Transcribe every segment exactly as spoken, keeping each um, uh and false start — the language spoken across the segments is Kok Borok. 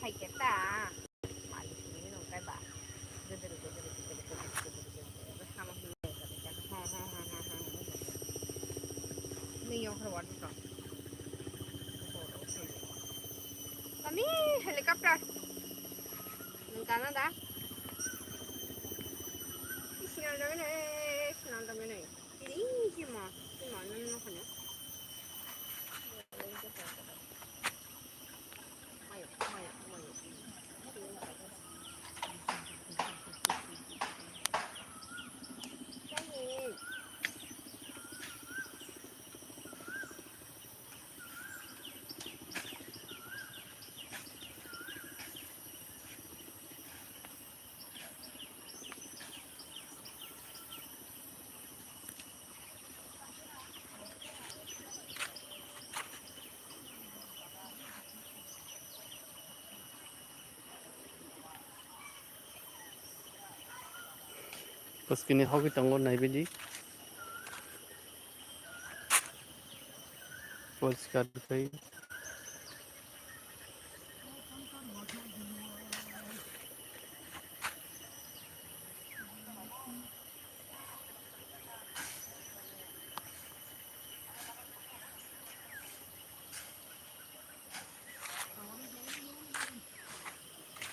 Kita. Malik ini nungkai ba. Gedor, gedor, gedor, gedor, gedor, gedor, gedor. Sama sini, gedor, gedor. Ho, ho, ho, ho, ho, ho. Ini yang keluar tuh. Kami helikopter. Nungkana da. Ih, sinal dami na, eh, sinal dami na. Ini sih mah, sih mah, nang nang kena. Bwskini hogwi tongo, naibaidi. Poriskar khai.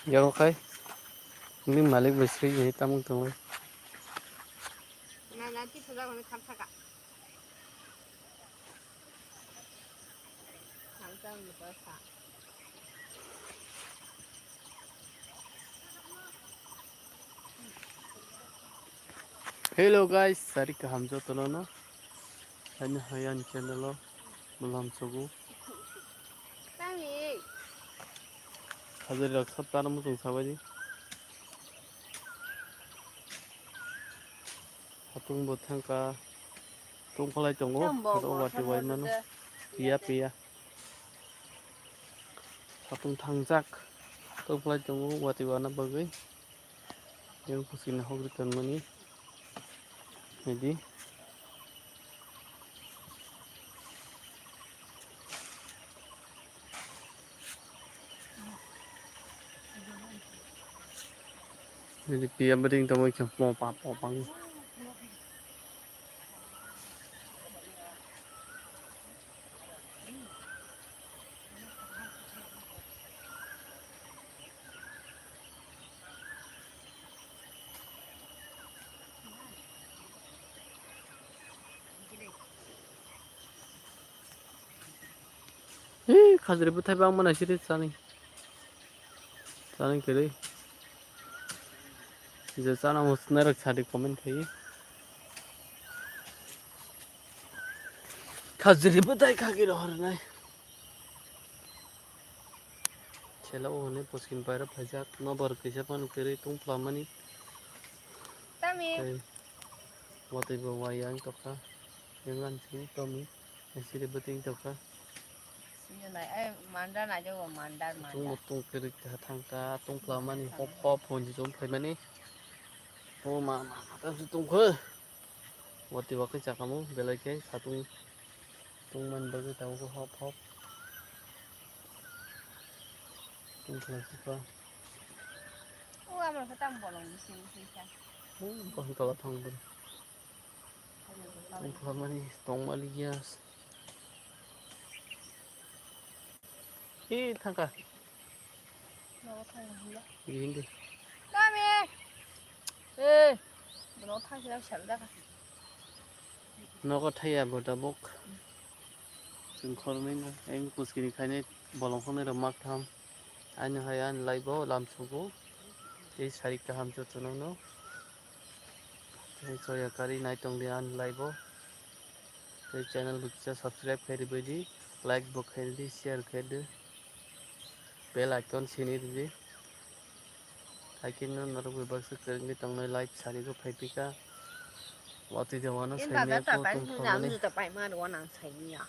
Yago khai. Ni malik bai sri ni tamung tongwi. Na, na, ti sajak ni kham thaka. Kham chang ni pa sa. Hello guys, sari kaham jotono no. Ani hai ani channel o mulam sogo. Tami. Hajari rok sab tara muchung sabai di. Hatung bo thangka. Tungphalai tongo. Tamo bo wati wai mano. Piya piya. Hatung thangjak. Tungphalai tongo wati wana bagwi. Yang pusi na hogri tonmani. Jadi. Jadi piya bering tamo khe mo pa po pang. Ee, khajri bwthai bangma nai siri chani. Chani kwrwi. Je chana mo swnai rok sadi comment khai. Khajri bwthai khagwi rohor nai. Chela o hwnwi pwskin pairok phaijak, nobar kisa phano kwrwi tongphla mani. Tei watwi bo wai yang tokha, yang ani simi tomi, siri bwtwi tokha. Sini nai, eh, mandar nai jago, mandar, mandar. Tung mutung kwrwi kha thangkha, tongphla mani hop hop hwnwi tongphai mani. O ma, ma, ma, tongkha. Watwi wakwi chakamo belai khe satung tungmani bagwi tabukhe hop hop tungkha sikha. O amrokhe tamo bolong bising bising kha. O bohong tola thang bwrwi. Tungkha mani tongmani ya. Ee, thangkha. Nogo thangkha hinba. Gihindi. Kami. Ee, nogo thangkha hinba sal dakha. Nogo thaya bo tabuk. Chwng khoroknwi no, ayang kuskini khainai bolong khongnai rok mak tham. Ani hai ani live o lam sugo. Tei sari kaham jotono no. Tei soya kari nai tongdi ani live o. Tei channel bo kisa subscribe khe rwbaidi, like bo khe rwdi, share khe rwdi, bell icon sini rwdi. Haikhe no norok bai baksa kwrwngwi tongnai live sari bo phai phika. Watwi de wano saimaya ko tong thangmani. Juta paima rw nang saimaya.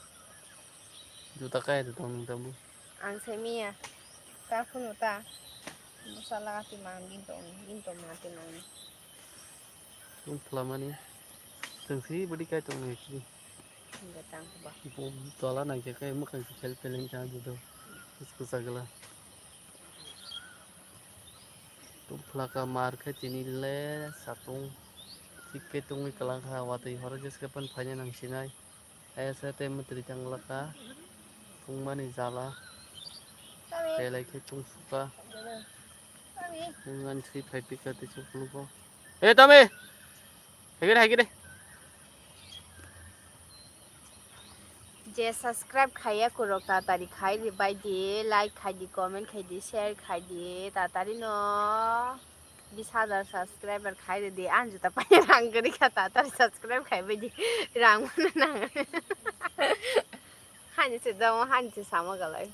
Juta kaya de tong nang tamo. Ang saimaya. Ta phunu ta. Bwsa laga ti mang din tong, din tong ma ti mang. Tong phlamani. Tong si bwdi kai tong nai ki. Hingga tang ba. Bo tola nai khe kai mwkhang si phel phel wng kha judo. Kus kus agla. Tungphlaka mar khe tini le satung. Thik khe tungwi kwlang kha, watwi horo jeske pan phaina nang sinai. Ayasa tei mwtwrwi tang laka. Tungmani jala. Belai khe tungsukha. Tungmani swi phai pika tei chuklugo. Hey, Tommy! Haigire, haigire. Je subscribe khaiya kurok tatari khai di bai di, like khai di, comment khai di, share khai di, tatari no bis hajar subscriber khai di, an juta pai rang gari kha tatari subscribe khai bai di, rang mana nang. Hani se jamo, hani se sama galai.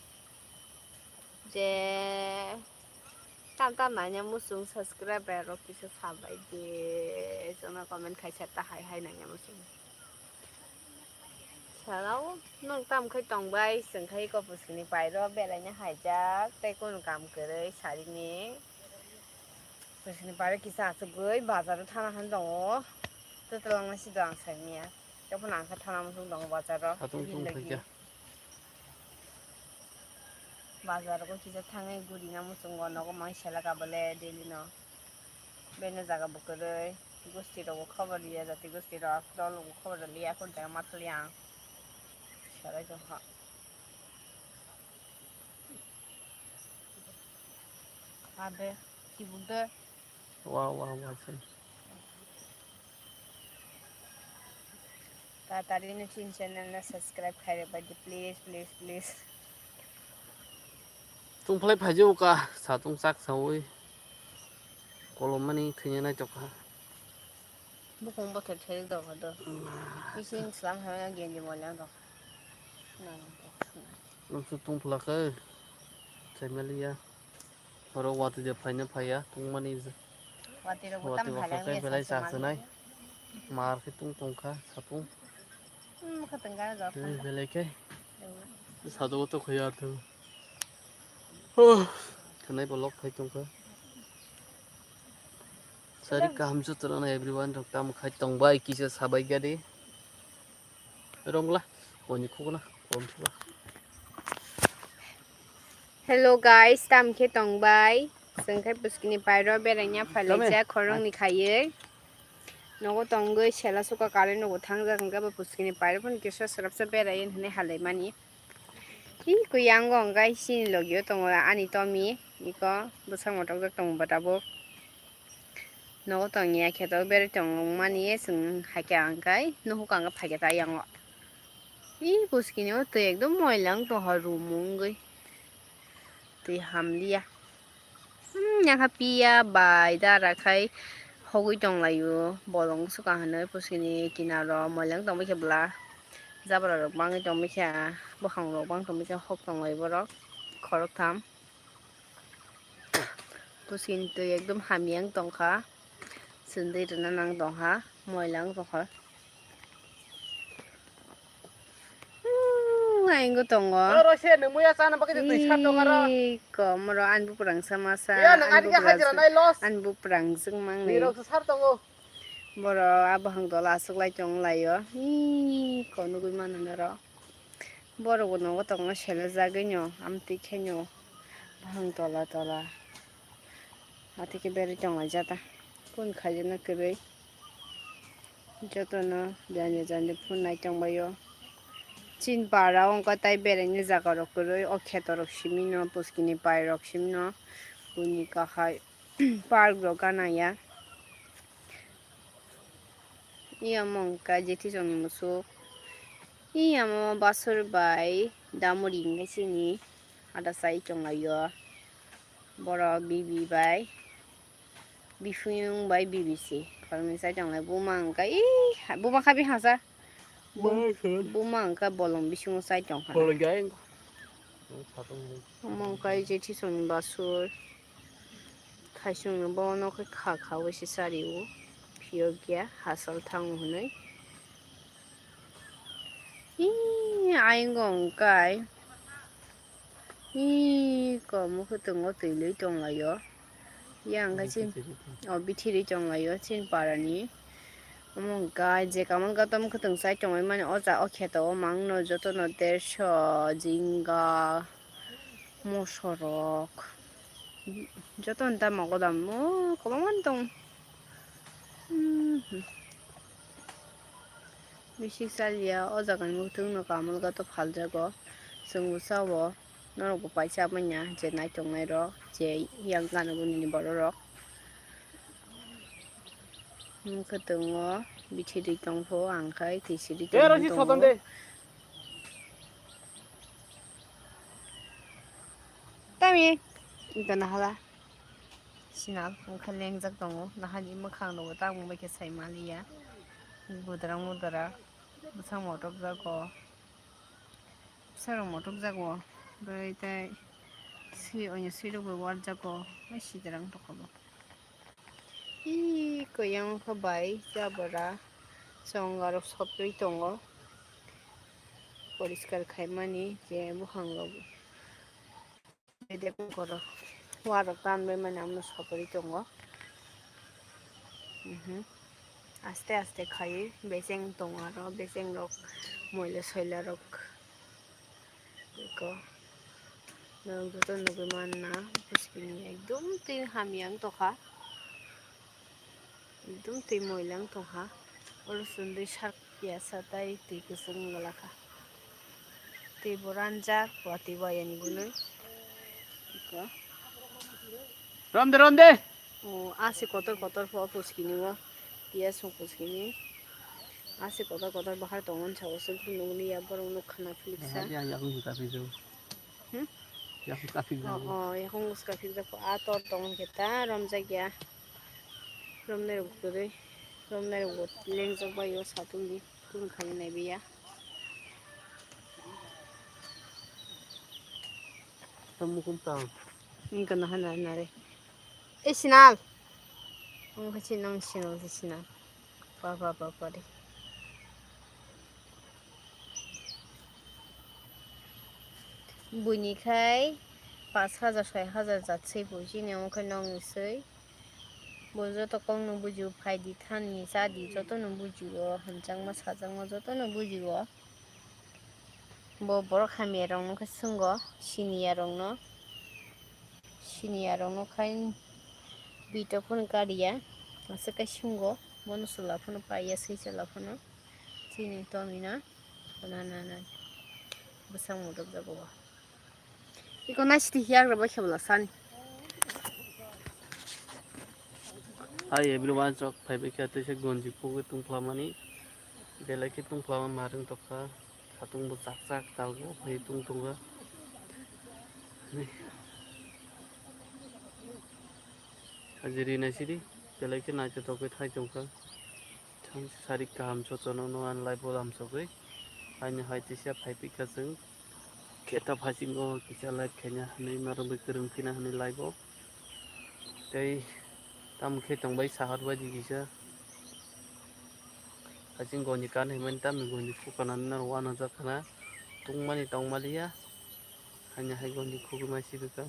Je tam tam nanya musung subscriber rok kisa sabai di, jono comment khaisa ta hai hai nanya musung. Salao nwng tam khai tongbai, chwng khai kho puskini pairo belaina haijak, tei kunu kam kwrwi sarini. Puskini pairo kisa achugwi bazaro thana han tongo. Twtwlangna sido ang saimanya. Tei phano ang khe thana musung tongo bazaro. Satung tung Bini khaikha. Bazar o kisa thangwi gurina muchungo, nogo mang sela kabale daily no. Beno jaga bo kwrwi, gusti rogo khobor riya, jati gusti rok dol rogo khobor riya, kun jaga ma thali ang. Selai tongkha. Ade, kibuk de. Wow, wow, wow, sir. Tatari no chin channel no subscribe khai rwbai di, please, please, please. Tungphlai phaijao ka, satung chak saui. Kolom mani thwina nai tokha. Bukhung bo thek thek dong do. Isin slam ha genji molang dong. Nang. Nang su tungphlak khe. Chaimaliya. Oro watwi de phaina phaiya, tungmani je. Watwi rok bo watwi tam bo phalai khakhai wngya belai sa chak sanai. Mar khe tung tongkha, satung. Hmm, kha tongkha, jor tei kha. Belai khe. Hmm. Sado to khaya thung. Oh, khanai bo lok phai tongkha. Sari kaham jotono everyone rok tam khai tongbai kisa sabai gadi. Romla, koni khukuna, kom sula. Hello guys, tam khe tongbai. Chwng khai puskini pairo beraina phailaijak khoroknwi khaiwi. Nogo tongwi sela suka current nogo thangjak hwnkhe bo puskini pairo phano kisa swrapsa berai hwnwi halaimani. Hi kuyang o hwnkhe chini logio tongo ani Tomi, iko bwsakno tokjak tongo bo tabuk. Nogo tongya kheto berwi tongmani chwng haikhe ang khai nuhuk ang phaikhe ta yango. Ih, puskini o twi ekdom moila wng tongkha rum wngwi. Twi hamliya. Hmm, yakha piya bai dara khai hogwi tonglaio. Bolong swkang hinwi puskini kinaro moila wng tongbaikha bwla. Jabra rok bangwi tongbaikha. Bwkhang rok bang tongbaikha hok tonglai borok. Khoroktham. Puskini twi ekdom hamya wng tongkha. Chwndwi rwna nang tongkha. Moila wng tongkha. Umm, ayang tongo. Oro se nung muya chana bagwi twi sar tongo aro. Ih, kom oro ani buprang sama sa. Ya, nang ani ani ke hajira nai los. Ani buprang jwng mangni. Nirok se sar tongo. Boro abohang dola aswk lai tong laio. Ih, ko nugwi mano noro. Borok bo nogo tongma selajagwi no, amtwi khe no, bohang tola tola. Atwi khe berwi tonglaijata. Kun khaijana kwrwi. Jotono jani jani phunai tongbaio. Chin para wngkha tai beraini jaga rok kwrwi, o kheto rok simi no, puskini pai rok simi no, buini kahai park rok gana ya. Iya omo wngkha jethi chwngni musuk. Iya omo basur bai damuri hwnkhe chini ada chai tonglaio. Borok bibi bai bifiyung bai bibi se khoroknwi chai tonglai. Buma wngkha ih, buma kha bihasa. Buma wngkha bolong bisingo chai tongkha. Omo wngkha jethi chwngni basur. Khaisungno bono khe kha khaui se chario, phiyokya hachal thango hwnwi. Ih, ayang wngkha. Ih, komo khe tongo twi lwi tonglaio. Yang khe chin, o bithiri tonglaio chin parani. Omo wngkha je kaman katom khe tong chai tongwi mani o ja o kheto o mangno jotono derso, jinga, mosorok. Joto ni tamo godam mo kwbangma tong. Hmm. Bisi chaliya o jaga ni muitung no kamul gato phaljago. Chwng bo sao norok bo paisa manya je naitok nai rok je yang gana guni ni borok rok. Mwkhwtwng o bithi ri tongpho ang khai twi siri tongpho. Tami wngkha nahala sinal wngkha lengjak tongo nahani mwkhang rokbo tabuk bai khe sai maliya. Budra mudra bwsang motok jago. Bwsarok motok jago, bai tei swi oino swirok bai warjago, bai sidrang tokolo. Ih, koyang khe bai jabra chonga rok sopri tongo, poriskar khaimani je buphang rok. Bede koro warok tanbai mani amno sopri tongo. Mhm. Aste aste khaiwi becheng tongo aro becheng rok moila soila rok. Eko norok joto nugwi manna bwskini ekdom twi hamya wng tongkha. Ekdom twi moila wng tongkha. Oro chwng twi sak ya sa tai twi kwchwng wng glakha. Twi bo ranjak watwi bai ani gwnwi. Eko. Rom de, rom de. O, asi kotor kotor pho puskini o. Piyas pho puskini. Asi kotor kotor bahar tongo sa o chwng nugwi ya borok nuk khana philip sa. Yang, yang, yang, yang, yang. Hmm? Yang, yang, yang. O, o, yakung uska philip sa. A tor tongo khe ta romjak ya. Romnai rok kwrwi, romnai rok bo lengjak bai o satung di, kun khai nai biya. Tamo kun tang. Wngkha naha nari nari. E sinal. Wngkha si nang sinal si sinal. Pa pa pa pa di. Buini khai pash hajar, soi hajar jat swi bo chini omo khe nokni swi. Bo joto kokno bujio, phaidi thani chadi jotono bujio, hamjakma sajakma jotono bujio. Bo borok hamya rokno khe swngo, siniya rokno, siniya rokno khai bito phano kariya, aswk khe swngo, bono chwla phano paiya, swi chwla phano chini tomina, na na na, bwsang mutok jago bo. Iko naisiti hiya rwbai khe bwla sani. Hi everyone, sok phaibai khe teisa gonji kugwi tungphlamani. Belai khe tungphlama marwng tokha. Satung bo chak chak talgo phai tung tongo. Hajiri naisidi belai khe naithothok khe thai tongkha. Sarik kaham jotono no ang live o lamsogwi. Haini hai teisa phai pika chwng. Kheta phasingo kisa live khaina hwnwi norokbai kwrwng phina hwnwi live o. Tei tamo khe tongbai sahar bai di kisa. Hasing goni kan himani tamo goni khukanani norok uanajak khna. Tungmani tongmaliya. Haini hai goni khugwi ma sibika.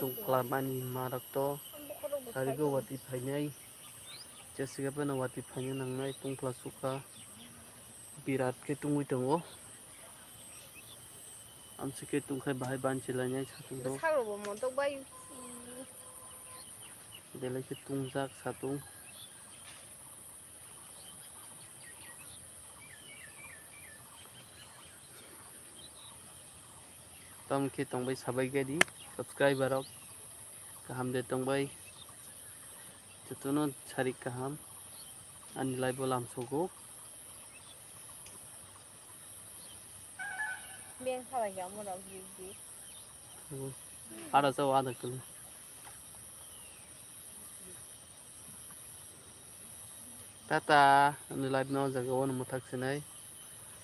Tungphla mani marok to sarigo wati phainai. Jesiga phano wati phaina nangnai tungphla sukha. Birat khe tungwi tongo. Amsike tungkhai bahai banchilainai satung rok. Bwsarok bo motok bai. Belai khe tungjak satung. Tamo khe tongbai sabai gadi subscriber rok kaham de tongbai jotono sarik kaham ani live o lamsogo. Beng salai kha mo rok big big. Ada chao ada kele. Tata, ani live no jaga o no mwthak sinai.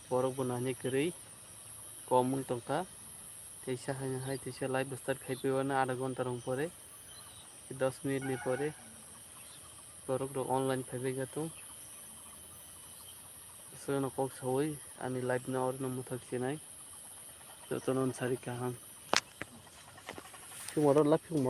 Borok bo nani kwrwi kom wng tongkha. Teisa hai hai teisa live start khai paiwano ada ghonta rong pore. Dos minute ni pore. Borok rok online phaibai gatung. Sono kok sawi ani live no orno mwthak sinai. Jotono sari kaham. Chumaro laphi.